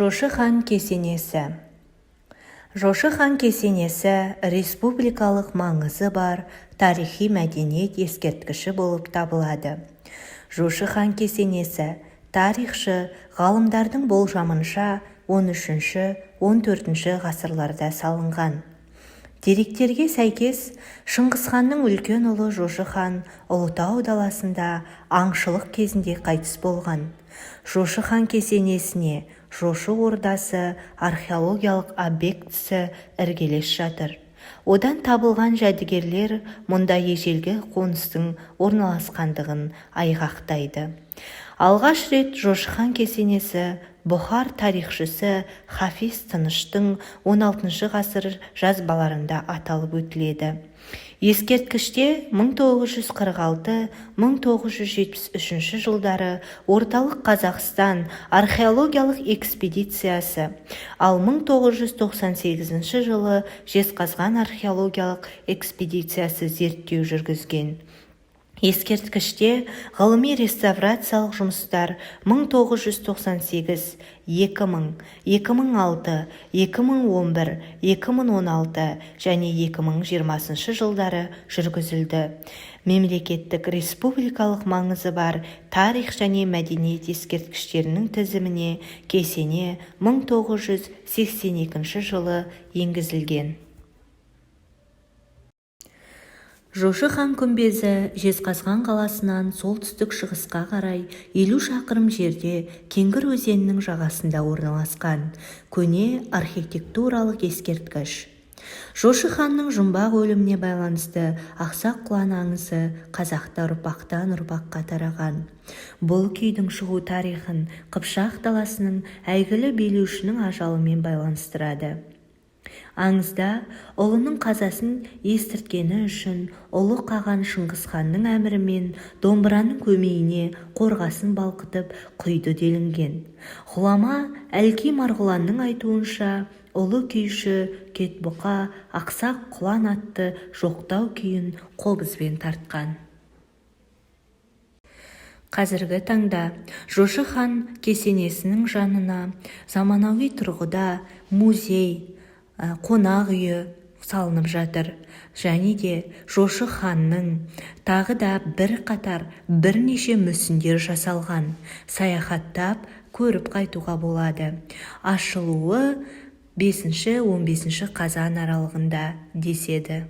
Жошы хан кесенесі. Жошы хан кесенесі республикалық маңызы бар тарихи мәдениет ескерткіші болып табылады. Жошы хан кесенесі тарихшы ғалымдардың болжамынша 13-14 ғасырларда салынған. Деректерге сәйкес, Шыңғысханның үлкен ұлы Жошы хан Ұлытау даласында аңшылық кезінде қайтыс болған. Жошы хан кесенесіне Жошы ордасы археологиялық объектісі іргелес жатыр. Одан табылған жәдігерлер мұнда ежелгі қоныстың орналасқандығын айғақтайды. Алғаш рет Жошы хан кесенесі Бұхар тарихшысы Хафиз Тыныштың 16 ғасыр жазбаларында аталып өтіледі. Ескерткіште 1946-1973 жылдары Орталық Қазақстан археологиялық экспедициясы, ал 1998 жылы Жезқазған археологиялық экспедициясы зерттеу жүргізген. Ескерткіште ғылыми реставрациялық жұмыстар 1998, 2000, 2006, 2011, 2016 және 2020 жылдары жүргізілді. Мемлекеттік республикалық маңызы бар тарих және мәдениет ескерткіштерінің тізіміне кесене 1982 жылы енгізілген. Жошы хан күмбезі Жезқазған қаласынан солтүстік-шығысқа қарай 50 шақырым жерде Кеңгір өзенінің жағасында орналасқан көне архитектуралық ескерткіш. Жошы ханның жұмбақ өліміне байланысты Ақсақ құлан аңызы қазақта ұрпақтан ұрпаққа тараған. Бұл күйдің шығу тарихын Қыпшақ даласының әйгілі билеушінің ажалымен байланыстырады. Аңызда ұлының қазасын естірткені үшін ұлы қаған Шыңғысханның әмірімен домбыраның көмейіне қорғасын балқытып құйды делінген. Ғұлама Әлки Марғұланның айтуынша, ұлы күйші Кетбұқа Ақсақ құлан атты жоқтау күйін қобызбен тартқан. Қазіргі таңда Жошы хан кесенесінің жанына заманауи тұрғыда музей, қонақ үйі салынып жатыр. Және де Жошы ханның тағы да бірқатар бірнеше мүсіндер жасалған. Саяхаттап көріп қайтуға болады. Ашылуы 5-15 қазан аралығында деседі.